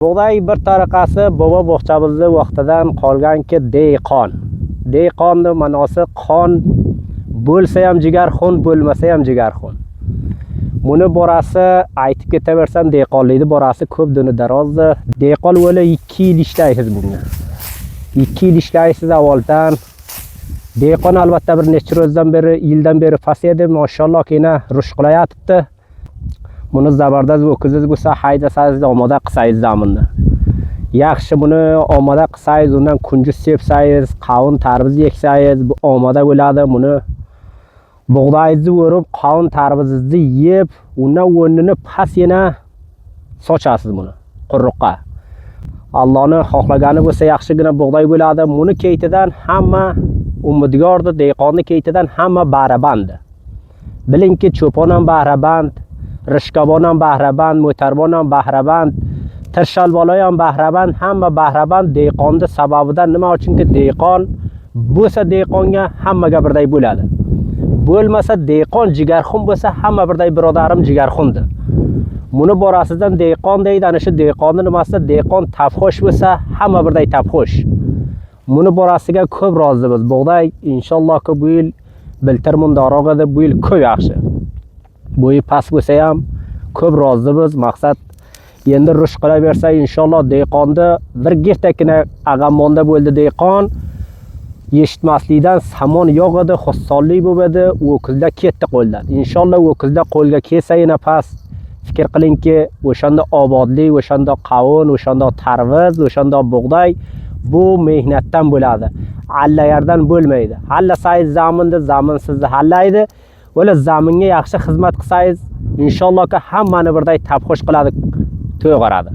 Bug'doy bir tariqasi bobo bog'chamizni vaqtidan qolganki dehqon. Dehqonni ma'nosi qon bo'lsa ham jigarxun, bo'lmasa ham jigarxun. Buni borasi aytib ketaversam, dehqonlikni borasi ko'p duni darozdi. Dehqon o'la 2 yil ishlaysiz bunga. 2 yil ishlaysiz avvaldan. Dehqon albatta bir necha ro'zdan beri, yildan beri past edi, mashalloh kena rush qilayotibdi. Buni zabardast o'kiziz bo'lsa, haydasangiz, omoda qilsangiz zaminni. Yaxshi buni omoda qilsangiz, undan kunjut sepsangiz, qavun, tarvuz eksangiz, bu omoda bo'ladi. Buni bug'doyingizni o'rib, qavun, tarvuzingizni yeb, undan o'rnini past yana sochasiz buni quruqqa. Allohni xohlagani bo'lsa yaxshigina bug'doy bo'ladi. Buni keytidan hamma umidgordi, dehqonni keytidan hamma barabandi. Bilingki, cho'pon ham bahraband, rishkobon ham bahraband, mo'tarbon ham bahraband, tirshalbalo ham bahraband, hamma bahraband dehqonni sababidan. Nima uchunki dehqon bo'lsa dehqonga hammaga birday bo'ladi. Bo'lmasa dehqon jigarxun bo'lsa hamma birday birodarim jigarxundir. Buni borasidan dehqon deydi, ana shu dehqonni nimasida dehqon tafxosh bo'lsa hamma birday tafxosh. Buni borasiga ko'p rozimiz. Bug'doy inshaallohki bu yil biltir mundoqroq edi, bu yil ko'p yaxshi. Bo'yi past bo'lsa ham ko'p rozimiz. Maqsad endi rush qilaversa inshaalloh dehqonni bir gertakina ag'amonda bo'ldi dehqon. Eshitmaslikdan samon yo'q edi, xussonlik bo'lib edi, o'kizlar ketdi qo'ldan. Inshaalloh o'kizlar qo'lga kelsa yana past fikr qilingki, o'shanda obodlik, o'shanda qavun, o'shanda tarvuz, o'shanda bug'doy bu mehnatdan bo'ladi. Allayardan bo'lmaydi. Hallasangiz zaminni, zamin sizni hallaydi. O'la zaminga yaxshi xizmat qilsangiz, inshaallohki hammani birday tabxosh qiladi, to'yg'oradi.